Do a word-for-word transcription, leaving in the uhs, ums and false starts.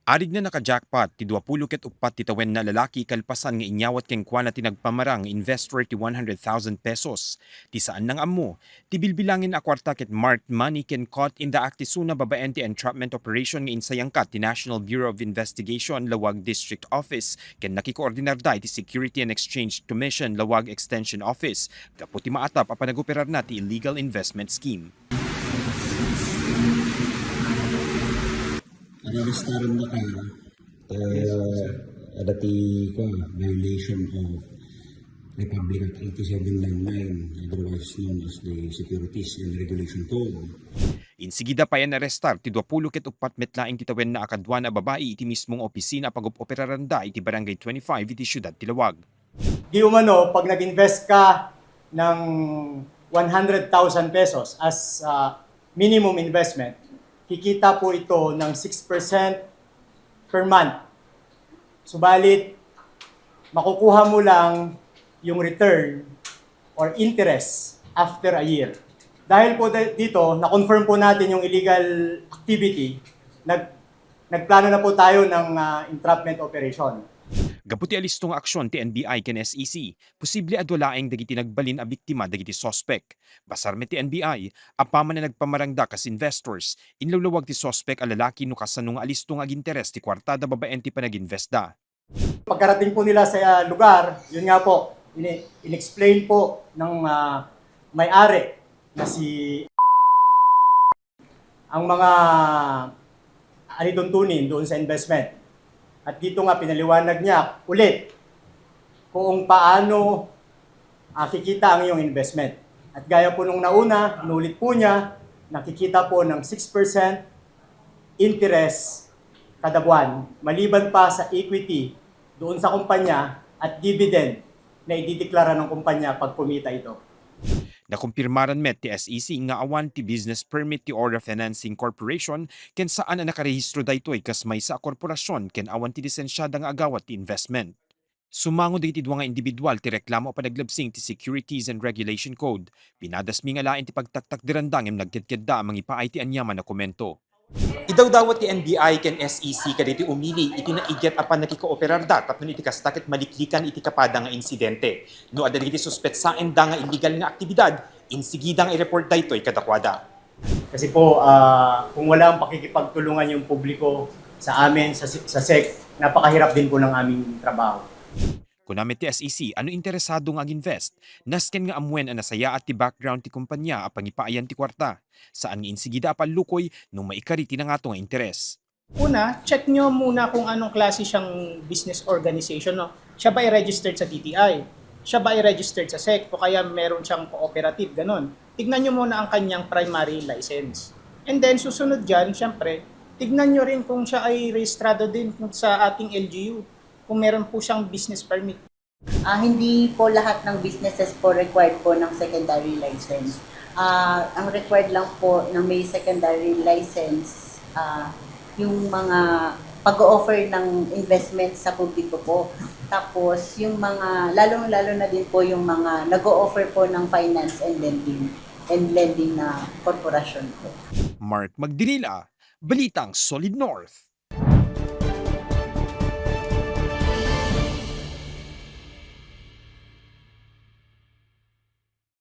Arig na naka-jackpot ti duapulo ket uppat ti tawenna a lalaki kalpasan nga inyawat kenkuana ti nagpamarang nga investor ti one hundred thousand pesos. Ti saan nga ammo, ti bilbilangen a kuarta ket marked money ken caught in the act ti suna babaen ti entrapment operation nga insayangkat ti National Bureau of Investigation Laoag District Office ken nakikoordinarda iti Security and Exchange Commission Laoag Extension Office gapu ti maatap a panagoperarna ti illegal investment scheme. Arrestaran na ka, eh, ada ti, kua, violation of Republic Act eighty-seven nine nine, otherwise known as the Securities and Regulation Code. Insigida pay a naarestar ti duapulo ket uppat met laeng ti tawenna a kaduana a babai iti mismo nga opisina a pagop-operaranda iti Barangay twenty-five iti siudad ti Laoag. Di umano, pag nag-invest ka ng one hundred thousand pesos as, ah, minimum investment, kikita po ito ng six percent per month. Subalit, makukuha mo lang yung return or interest after a year. Dahil po da-, dito, na-confirm po natin yung illegal activity, nag-, nagplano na po tayo ng, ah, entrapment operation. Gapu ti alisto nga aksyon ti N B I ken S E C, posible a dua laeng dagiti nagbalin a biktima dagiti suspek. Basar met ti N B I, apaman a nagpamarangda kas investors, inlawlawag ti suspek a lalaki no kasano nga alisto nga aginteres ti kuartada babaen ti panag-investda. Pagkarating po nila sa lugar, yun nga po, ini-, inexplain po ng, ah, may-ari na si ang mga alituntunin doon sa investment. At dito nga pinaliwanag niya ulit kung paano, ah, kikita ang iyong investment. At gaya po nung nauna, inulit po niya, nakikita po ng six percent interest kada buwan, maliban pa sa equity doon sa kumpanya at dividend na idideklara ng kumpanya pag kumita ito. Nakumpirmaran met ti S E C nga awan ti business permit ti Aura Financing Corporation ken saan a nakarehistro daytoy kas maysa a korporasyon ken awan ti lisensiada nga agawat ti investment. Sumango dagiti dua nga individual ti reklamo a panaglabsing ti Securities and Regulation Code, pinadasmi nga laeng ti pagtaktakderanda ngem nagkedkedda a mangipaay ti aniaman a komento. Idawdawat ti N B I ken S E C kadagiti umili iti naigyat a pannakikooperarda tapno iti kasta ket maliklikan iti kapada nga insidente. No adda dagiti suspetsaenda nga illegal nga aktibidad, insigida nga i-report daytoy kadakuada. Kasi po, ah, kung wala ang pakikipagtulungan yung publiko sa amin, sa, sa sec, napakahirap din po ng aming trabaho. Kuna met ti S E C a no interesado nga ag-invest, nasken nga ammuen a nasayaat ti background ti kompania a pangipaayan ti kuarta. Saan nga insigida a pallukoy no maikari ti nangato nga interes. Una, check nyo muna kung anong klase siyang business organization, no? Siya ba ay registered sa D T I? Siya ba ay registered sa sec? O kaya meron siyang cooperative, ganon. Tignan nyo muna ang kanyang primary license. And then, susunod dyan, syempre, tignan nyo rin kung siya ay rehistrado din sa ating L G U, kung meron po siyang business permit. Ah, hindi po lahat ng businesses po required po ng secondary license. Ah, ang required lang po ng may secondary license, ah, yung mga pag-o-offer ng investment sa publiko po. Tapos, yung mga, lalong-lalo na din po yung mga nag-o-offer po ng finance and lending, and lending na korporasyon po. Mark Magdinila, Balitang Solid North.